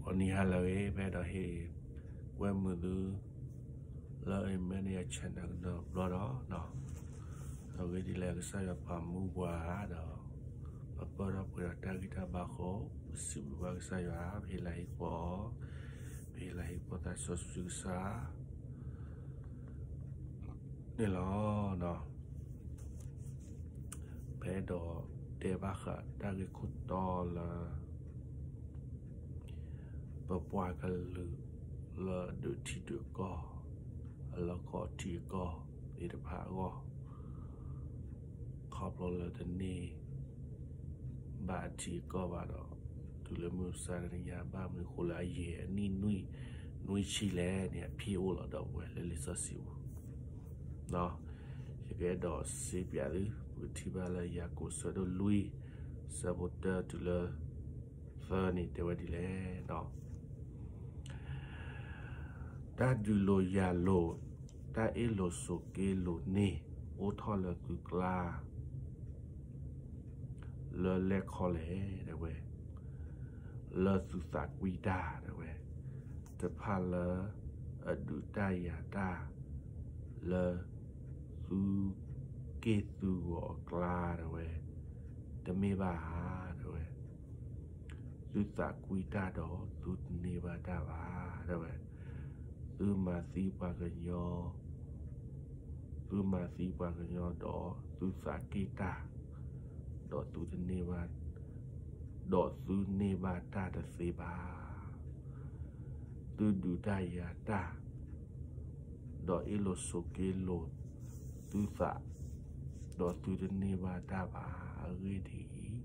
အနံၤဟါလၢအဂ့ၤ ပအဲၣ်ဒိးဟ့ၣ်ဝဲမုာ်သု လၢ Emmanuel Channel ကဒီးဘျီဒီး, အဂ့ၢ်ဒ်လဲၣ်ကစၢ်ယွၤပာ်မူပှၤဒီး ပပၢၢ်ထီၣ်ပှဲၤဒီးတၢ်ဂံၢ်တၢ်ဘါအဃိ ပစံးဘျုးဘၣ်ကစၢ်ယွၤ ပဟ့ၣ်လၤဟ့ၣ်ကပီၤ, ပဟ့ၣ်လၤဟ့ၣ်ကပီၤသးစီဆှံကစၢ် န့ၣ်လီၤ. ပအဲၣ်ဒိးတဲဘၣ်ဃးတၢ်ဂ့ၢ်ခိၣ်တီလၢ ပပှၤကလုာ်လၢအဒုးထံဒုးကီၢ် အလီၢ်ကီၢ်ထံအကီၢ်သ့ၣ်တဖၣ်အဂီၢ် ခီဖျိလၢတန့ၢ်ဘၣ်အထံအကီၢ်ဘၣ်ဒီး တုၤလၢမုၢ်မဆါတနံၤညါ ဘၣ်မနုၤဃိလၢအယံာ်အနံၣ်နွံ နွံဆံလဲၣ်န့ၣ် အဖ့အိၣ်လီၤဒီးပဝဲလၢလံာ်စီဆှံပူၤ ယကအဲၣ်ဒိးစံးပၠးသု ပကထံၣ်ဘၣ်လၢယၤကိာ်ဆၢဒိၣ်လွံၢ် ဆၢဖိတၢတုၤလၢသၢန့ၣ် တဲဝဲဒ်လဲၣ် တၢ်ဒုးလိာ်ယၤလိာ် တၢ်အ့ၣ်လိာ်ဆိးက့လိာ်န့ၣ် အိၣ်ထီၣ်လၢသုကျါ လၢလဲၣ်ခီလဲၣ် တဲဝဲ, လၢသုသးကွံတၢ် တဲဝဲ, တဖၣ်လၢအဒုးတၢ်ယၤတၢ် လၢသုက့ၢ်သုဂီၤအကျါ တဲဝဲ, တမ့ၢ်ဘၣ်ဧါ တဲဝဲ. သုသးကွံတၢ်ဒီး သုတန့ၢ်ဘၣ်တၢ်ဘၣ် တဲဝဲ. သုမၤသံပှၤကညီ, သုမၤသံပှၤကညီဒီး သုသးက့ၢ်တၢ်, ဒီးသုတန့ၢ်ဘၣ်, ဒီးသုန့ၢ်ဘၣ်တၢ်တသ့ဘၣ်. သုဒုးတၢ်ယၤတၢ်, ဒီးအ့ၣ်လိာ်ဆိးက့လိာ်သုသး, ဒီးသုတန့ၢ်ဘၣ်တၢ်ဘၣ်. အဂ့ၢ်ဒ်အံၤ,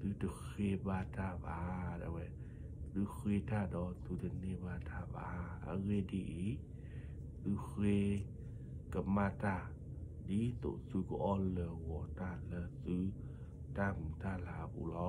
သုတဃ့ဘၣ်တၢ်ဘၣ် တဲဝဲ. သုဃ့တၢ်ဒီးသုတန့ၢ်ဘၣ်တၢ်ဘၣ်. အဂ့ၢ်ဒ်အံၤ, သုဃ့ကမၣ်တၢ် ဒ်သိးသုကအီၣ်လၢာ်ဂီၤတၢ်လၢသုတၢ်မုာ်တၢ်လၤအပူၤ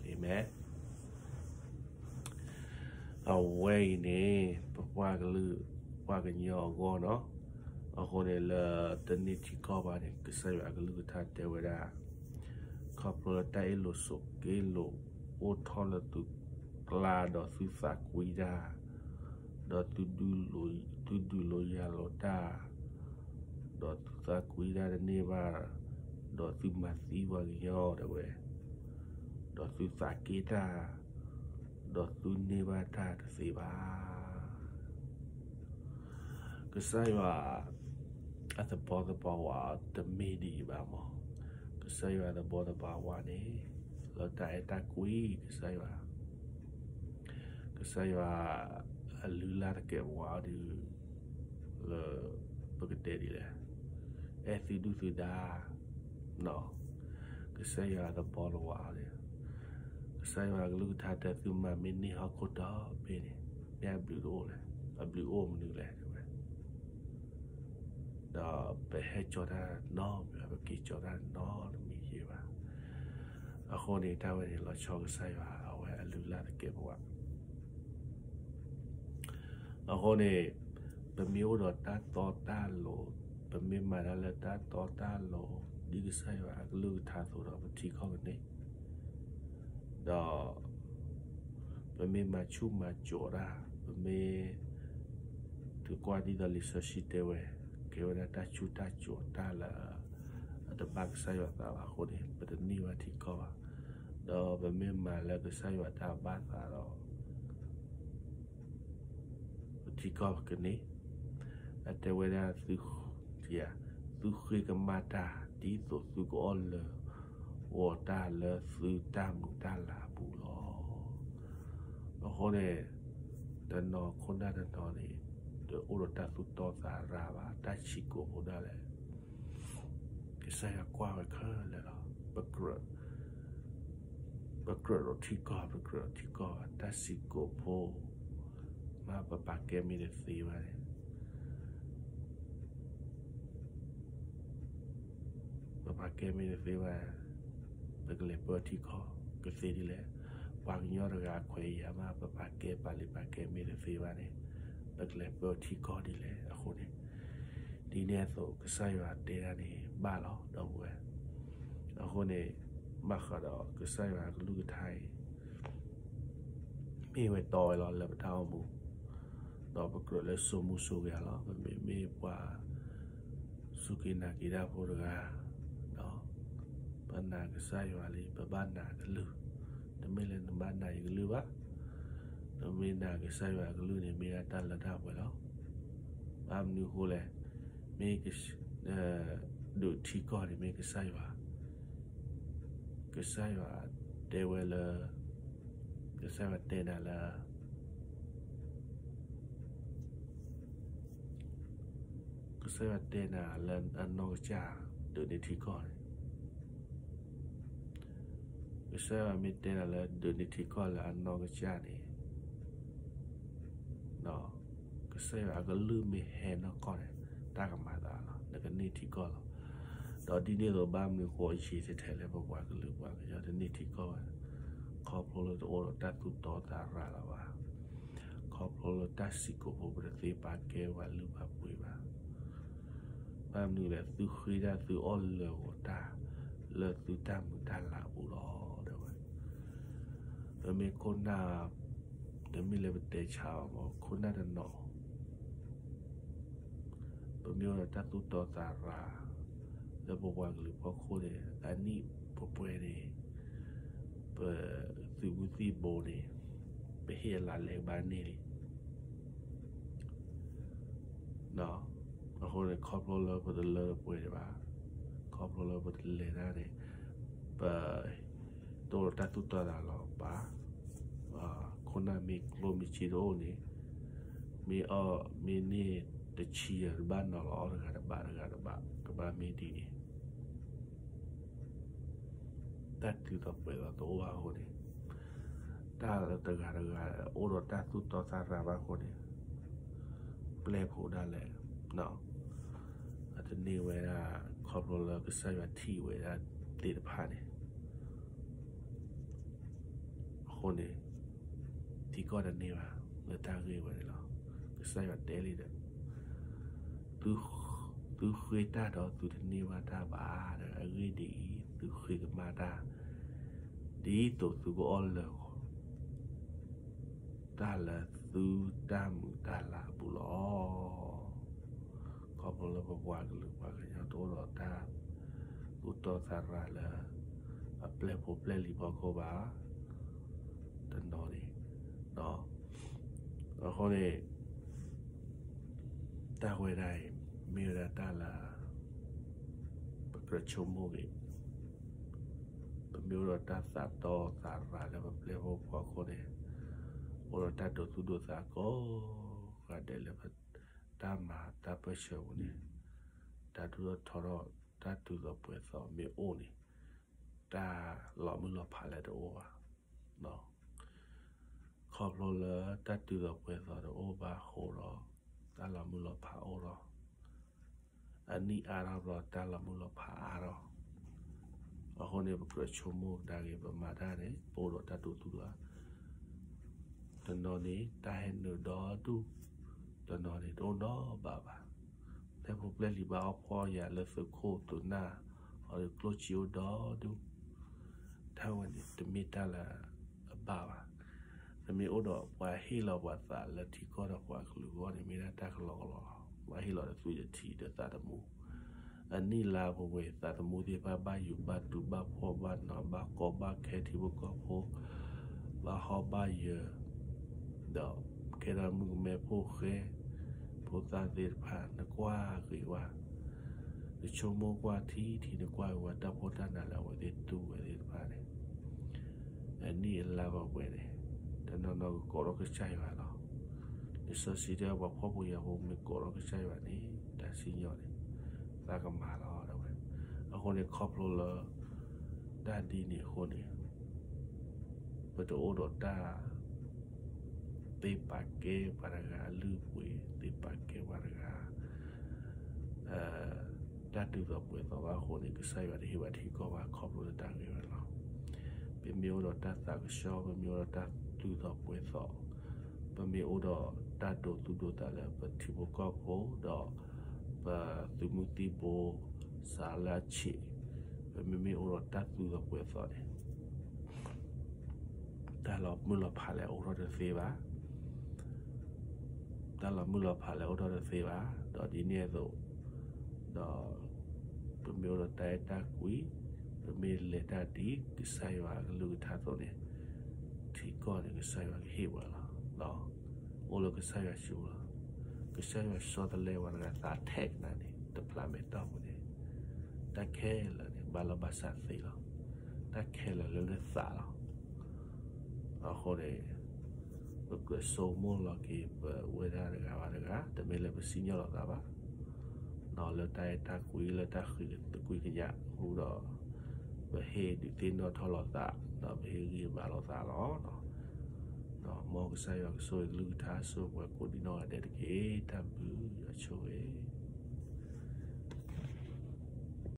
လီၤ. အၤမ့ၣ်. အဝဲအံၤန့ၣ် ပပှၤကလုာ် ပှၤကညီအဂီၢ်နီၤ. အဃိန့ၣ်လၢတန့ၢ်ထံကီၢ်ဘၣ်န့ၣ် ကစၢ်ယွၤအကလုၢ်ကထါတဲဝဲဒၣ်, ခီဖျိလၢတၢ်အ့ၣ်လိာ်ဆိးက့လိာ်အိၣ်ထီၣ်လၢသုကျါဒီးသုသးကွံတၢ်, ဒီးသုဒုးလိာ်ယၤလိာ်တၢ်, ဒီးသုသးကွံတၢ်တန့ၢ်ဘၣ်, ဒီးသုမၤသံပှၤကညီ တဲဝဲ, ဒီးသုသးက့ၢ်တၢ်, ဒီးသုန့ၢ်ဘၣ်တၢ်တသ့ဘၣ်. ကစၢ်ယွၤအသဘီသဘီဝါတမ့ၢ်ဒ်အံၤဘၣ်မး. ကစၢ်ယွၤသဘီသဘီဝါန့ၣ် လၢတၢ်အဲၣ်တၢ်ကွံ ကစၢ်ယွၤ, ကစၢ်ယွၤအလုၢ်အလၢ်သကဲးပဝးအီၤဒုး လၢပကတဲဒ်လဲၣ်, အဲၣ်သုဒုၣ်သုဒါ, ကစၢ်ယွၤသဘီသဘီဝါန့ၣ်, ကစၢ်ယွၤအကလုၢ်ကထါတဲ သုမၤမ့ၢ်န့ၢ်ဟီၣ်ခိၣ်ဒီဘ့ၣ်န့ၣ် မ့ၢ်အဘျုးတအိၣ်လဲၣ်, အဘျုးအိၣ်မနုၤလဲၣ် တဲဝဲ. ဒီးပဟဲကၠီၤတၢ်နီတမံၤဘၣ်, ပက့ၤကၠီၤတၢ်နီတမံၤယဲၢ်ဘၣ်. အဃိန့ၣ် တၢ်ဝဲန့ၣ်လီၤဆီကစၢ်ယွၤ အဝဲအလုၢ်အလၢ်သကဲးပဝး. အဃိန့ၣ် ပမ့ၢ်အိၣ်ဒီးတၢ်တီတၢ်လိၤ, ပမ့ၢ်မၤတၢ်လၢတၢ်တီတၢ်လိၤ ဒ်ကစၢ်ယွၤအကလုၢ်ကထါအသိးဒီး ပထံကီၢ်ကန့ၢ်, ဒီး ပမ့ၢ်မၤဆူၣ်မၤစိးတၢ်, ပမ့ၢ် သုကွၢ်ဒ်သိးလံာ်စီဆှံတဲဝဲ, ကဲဝဲဒၣ်တၢ်ဆူၣ်တၢ်စိးတၢ်လၢ အတဘၣ်ကစၢ်ယွၤသးဘၣ်အဃိန့ၣ် ပတန့ၢ်ဘၣ်ထံကီၢ်ဘၣ်. ဒီးပမ့ၢ်မၤလၢကစၢ်ယွၤတၢ်ဘၣ်သးဒီး ပထံကီၢ်ကန့ၢ်, အတဲဝဲဒၣ် သုဃ့ကမၣ်တၢ် ဒ်သိးသုကအီၣ်လၢာ်ဂီၤတၢ်လၢသုတၢ်မုာ်တၢ်လၤအပူၤလီၤ. အဃိန့ၣ် တနီၤခိၣ်နၢ်တနီၤန့ၣ် တအိၣ်ဒီးတၢ်သူၣ်တီသးရၤဘၣ်, တၢ်ဆံးကိာ်ဖိဒၣ်လဲာ် ကစၢ်ယွၤကွၢ်ဝဲခဲလၢာ်လီၤ. ပကြၢးဒီးထံကီၢ်, ပကြၢးဒီးထံကီၢ်, တၢ်ဆံးကိာ်ဖိ မ့ၢ်ပပာ်ကဲမ့ၢ်တသ့ဘၣ်န့ၣ် ပပာ်ကဲမ့ၢ်တသ့ဘၣ်, ပကလဲၤပၢထံကီၢ်ကသ့ဒ်လဲၣ်. ပှၤကညီတဂၤအခွဲးအယာ်မး ပပာ်ကဲပာ်လံာ်ပာ်ကဲမ့ၢ်တသ့ဘၣ်န့ၣ် ပကလဲၤပၢထံကီၢ်ဒ်လဲၣ်. အဃိန့ၣ် ဒ်န့ၣ်အသိး ကစၢ်ယွၤတဲဒၣ်န့ၣ် ဘၣ်လီၤ ဒီပုၢ်ဝဲၢ်. အဃိန့ၣ် ဘၣ်ဃးဒီးကစၢ်ယွၤအကလုၢ်ကထါအံၤ ဟ့ၣ်ဝဲတီဝဲလီၤလၢပတၢ်အိၣ်မူ, ဒီးပကြၢးလၢစိာ်မူစိာ်ဂဲၤလီၤ. ပမ့မ့ၢ်ပှၤ စူၢ်က့ၤနာ်က့ၤတၢ်ဖိတဂၤ, ဒီး ပနာ်ကစၢ်ယွၤလံ, ပဘၣ်နာ်အကလုၢ်, တမ့ၢ်လၢနဘၣ်နာ်ယကလုၢ်ဘၣ်. နမ့ၢ်နာ်ကစၢ်ယွၤအကလုၢ်န့ၣ် မ့ၢ်ဒၣ်တၢ်လၢတၢ်ပှဲၤလီၤ. ဘၣ်မနုၤအဃိလဲၣ်, မ့ၢ် ဒိးထံကီၢ်န့ၣ်မ့ၢ်ကစၢ်ယွၤ, ကစၢ်ယွၤတဲဝဲလၢ ကစၢ်ယွၤတဲနၤလၢ ကစၢ်ယွၤတဲနၤလၢအနီၢ်ကစၢ် ဒိးန့ၢ်ထံကီၢ်န့ၣ်, ကစၢ်ယွၤမ့ၢ်တဲနၤလၢဒိးန့ၢ်ထံကီၢ်လၢအနီၢ်ကစၢ်န့ၣ်, ကစၢ်ယွၤအကလုၢ်မ့ၢ်ဟဲနီၢ်ကီၢ်န့ၣ် တၢ်ကမၤသးလီၤ, နကန့ၢ်ထံကီၢ်လီၤ. ဒီးဒ်န့ၣ်အသိးဘၣ်မနုၤဃိအယံာ်ထဲထဲလၢပပှၤကလုာ်ပှၤကညီတန့ၢ်ထံကီၢ်ဘၣ်, ခီဖျိလၢတအိၣ်ဒီးတၢ်သူၣ်တီသးရၤလၢၤဘၣ်, ခီဖျိလၢတၢ်စံၣ်ကိၤဖိပတသ့ပာ်ကဲပှၤလုၢ်ပှၤပှ့ၤဘၣ်. ဘၣ်မနုၤလဲၣ်, သုဃ့တၢ်သုအီၣ်လၢာ်ဂီၤတၢ် လၢသုတၢ်မုာ်တၢ်လၤအပူၤလီၤ တဲဝဲ. ပမ့ၢ်ခိၣ်နၢ်, တမ့ၢ်လၢပတဲဆါဘၣ်မး, ခိၣ်နၢ်တနီၤ ပမ့ၢ်အိၣ်ဒီးတၢ်သူၣ်တီသးရၤ လၢပပှၤကလုာ်ဖီခိၣ်န့ၣ် အနံၣ်ပှဲၤပှဲၤန့ၣ် ပသုးမုၢ်သံၣ်ဘိန့ၣ် ပဟ့ၣ်အလါလဲကဘၣ်န့ၢ်လံ. အဃိန့ၣ် ခီဖျိလၢပတလၢပှဲၤဒံးဘၣ်, ခီဖျိလၢပတလဲၤတၢ်န့ၣ် ပ တအိၣ်ဒီးတၢ်သူၣ်တီသးရၤလီၤဘၣ်. ခိၣ်နၢ်မ့ၢ်ကျိၣ်မ့ၢ်စ့တအိၣ်န့ၣ် မ့ၢ်အီၣ် မ့ၢ်န့ၢ်တဆံယဲၢ်တဘၣ်နီၤလီၤ အီၣ်တဂၤတဘၣ်တဂၤတဘၣ် ကဘၣ်မ့ၢ်ဒ်န့ၣ် တၢ်ဒ်သိးပှဲၤသိးတအိၣ်ဘၣ်အဃိန့ၣ် တၢ်လၢတဂၤတဂၤအိၣ်ဒီးတၢ်သူၣ်တီသးရၤဘၣ်အဃိန့ၣ် ပျဲၢ်ဖိဒၣ်လဲာ် အတန့ၢ်ဝဲဒၣ် ခီဖျိလၢကစၢ်ယွၤထံၣ်ဝဲဒၣ်သ့ၣ်တဖၣ်န့ၣ် အဃိန့ၣ် ထံကီၢ်တန့ၢ်ဘၣ် လၢတၢ်ဂ့ၢ်ဝဲန့ၣ်လီၤ. ကစၢ်ယွၤတဲလံဒီး သုဃ့တၢ်ဒီးသုတန့ၢ်ဘၣ်တၢ်ဘၣ်ဒီး အဂ့ၢ်ဒ်အံၤ, သုဃ့ကမၣ်တၢ် ဒ်သိးသုကအီၣ်လၢာ်ဂီၤ တၢ်လၢသုတၢ်မုာ်တၢ်လၤအပူၤလီၤ. ခီဖျိလၢပပှၤကလုာ်ပှၤကညီတအိၣ်ဒီးတၢ်သူၣ်တီသးရၤလၢ အပျဲၢ်ဖိပျဲၢ်လံၤဖီခိၣ်ဘၣ် တနီၤန့ၣ် အဃိန့ၣ် တၢ်ဝဲဒၣ်အံၤ မ့ၢ်ဝဲဒၣ်တၢ်လၢ ပကြၢးဆိကမိၣ်ဂ့ၤ, ပမ့ၢ်အိၣ်ဒီးတၢ်သူၣ်တီသးရၤလၢပပျဲၢ်ဖိဖီခိၣ်န့ၣ် အိၣ်ဒီးတၢ်ဒိးသူၣ်ဒိးသးကိးဂၤဒဲးလၢပတၢ်မၤတၢ်ပၢၢ်ဆၢပူၤန့ၣ် တၢ်ဒိၣ်ထီၣ်ထီထီၣ် တၢ်ဒ်သိးပှဲၤသိးမ့ၢ်အိၣ်န့ၣ် တၢ်လီၤမုၢ်လီၤဖးလၢတအိၣ်ဘၣ်. ခီဖျိလၢတၢ်ဒ်သိးပှဲၤသိးတအိၣ်ဘၣ်အဃိဒီး တၢ်လီၤမုၢ်လီၤဖးအိၣ်ဒီး အနံၣ်အါထီၣ်ဘျီ တၢ်လီၤမုၢ်လီၤဖးအါထီၣ် အဃိန့ၣ် ပကြၢးဆိကမိၣ်ကဒါက့ၤ ပမၤတၢ်န့ၣ် ပအိၣ်ဒီးတၢ်ဒိးသူၣ်ဒိးသး တနီၤန့ၣ် တၢ်ဟဲနုာ်ဒီဒူၣ်, တနီၤန့ၣ် တအိၣ်နီဘးဘၣ်. ပျဲၢ်ဖိပျဲၢ်လံၤဘၣ်အီၣ်ဖှီၣ်ယာ်လၢသုးခိၣ်သုးနၢ် အီၤဒီးကျိၣ်စ့အိၣ်ဒီဒူၣ်, တၢ်ဝဲန့ၣ် တမ့ၢ်တၢ်လၢအဘၣ်ဘၣ်. နမ့ၢ်အိၣ်ဒီးပှၤဟ့ၣ်လီၤပှၤသးလၢထံကီၢ်ဒီးပှၤကလုာ်အဂီၢ်န့ၣ် မ့ၢ်ဒၣ်တၢ်ကလီကလီလီၤ. ပှၤဟ့ၣ်လီၤဒီးသွံၣ်တထံဒီးသးသမူ အနံၣ်လါပဝဲ သးသမူသ့ၣ်တဖၣ် ဘၣ်ယူၤဘၣ်တူာ် ဘၣ်ဖှီၣ်ဘၣ်နး ဘၣ်ကီဘၣ်ခဲ ထံဖိကီၢ်ဖိ ဘၣ်ဟီၣ်ဘၣ်ယၢၤ ဒီးကဲထီၣ်မုၣ်ကမဲဖိဃဲ ဖိသၣ်သ့ၣ်တဖၣ် နကွၢ်က့ၤဝဲ နဆိကမိၣ်ကွၢ်ထံထံ နကွၢ်က့ၤဝဲ တၢ်ဖှီၣ်တၢ်နးလၢအဝဲသ့ၣ်တူၢ်ဝဲသ့ၣ်တဖၣ်န့ၣ် အနံၣ်အလါပဝဲန့ၣ် တနီၤနီၤကကိးထီၣ်ကစၢ်ယွၤလီၤ. လံာ်စီဆှံတဲပှၤဖှီၣ်ဖိယာ်ဖိမ့ၢ်ကိးထီၣ်ကစၢ်ယွၤန့ၣ် တၢ်စံၣ်ညီၣ်န့ၣ် သးကမၤလီၤ တဲဝဲ. အဃိန့ၣ် ခီဖျိလၢ တၢ်ဒ်န့ၣ်အဃိန့ၣ် ပတအိၣ်ဒီးတၢ် သ့ပာ်ကဲပှၤတဂၤအလုၢ်အပှ့ၤ သ့ပာ်ကဲပှၤတဂၤ တၢ်ဒ်သိးပှဲၤသိးဘၣ်အဃိန့ၣ် ကစၢ်ယွၤတဟ့ၣ်ဘၣ်ထံကီၢ်ဘၣ် ခီဖျိလၢတၢ်ဂ့ၢ်ဝဲလီၤ. ပမ့ၢ်အိၣ်ဒီးတၢ်သးကဆှီ ပမ့ၢ်အိၣ်ဒီးတၢ်ဒ်သိးပှဲၤသိး ပမ့ၢ်အိၣ်ဒီးတၢ်ဒိးသူၣ်ဒိးသးလၢပထံဖိကီၢ်ဖိ ဒီးပသုးမုၢ်သံၣ်ဘိ စးလၢအဆံး ပမ့မ့ၢ်အိၣ်ဒီးတၢ်ဒ်သိးပှဲၤသိးန့ၣ် တၢ်လီၤမုၢ်လီၤဖးလၢအအိၣ်ထီၣ်တသ့ဘၣ်. တၢ်လီၤမုၢ်လီၤဖးလၢအအိၣ်ထီၣ်တသ့ဘၣ်. ဒီးဒ်န့ၣ်အသိး, ဒီး ပမ့ၢ်အိၣ်ဒီးတၢ်အဲၣ်တၢ်ကွံ, ပမ့ၢ်လဲၤတၢ်ဒ်ကစၢ်ယွၤအကလုၢ်ကထါအသိးန့ၣ်, ထံကီၢ်န့ၣ်ကစၢ်ယွၤကဟ့ၣ်ပှၤလီၤ. အိၣ်လၢကစၢ်ယွၤစုပူၤလီၤ. ကစၢ်ယွၤဆီတလဲပှၤတဂၤသးထဲကနၤန့ၣ် တဖျးမဲာ်တီၢ်ပူၤန့ၣ်, တၢ်ခဲလၢာ်န့ၣ် ဘၣ်လီၢ်ဘၣ်စးသ့လီၤ. တၢ်ခဲလၢာ်လၢနသးလီၤ. အဃိန့ၣ်, ပကြၢးဆိကမိၣ်လီၤက့ၤပဝဲဒၣ်တဂၤဘၣ်တဂၤ, တမ့ၢ်လၢပစံၣ်ညီၣ်လီၤသးဘၣ်, ဒီးလၢတၢ်အဲၣ်တၢ်ကွံ လၢတၢ်ဃံးတကွံကညးအပူၤဒီး, ပဟ့ၣ်ဒုးသ့ၣ်နီၣ်ထီၣ်လိာ်သး, ဒီးပဟ့ၣ်ဂံၢ်ဘါလိာ်သးလီၤ. ဒီးမ်ကစၢ်ယွၤကဆိၣ်ဂ့ၤကလုၢ်ကထါ ဆိၣ်ဂ့ၤပှၤကိးဒံနီၢ်ဂၤဒဲးတက့ၢ်. တၢ်ဘျုးယွၤဆိၣ်ဂ့ၤ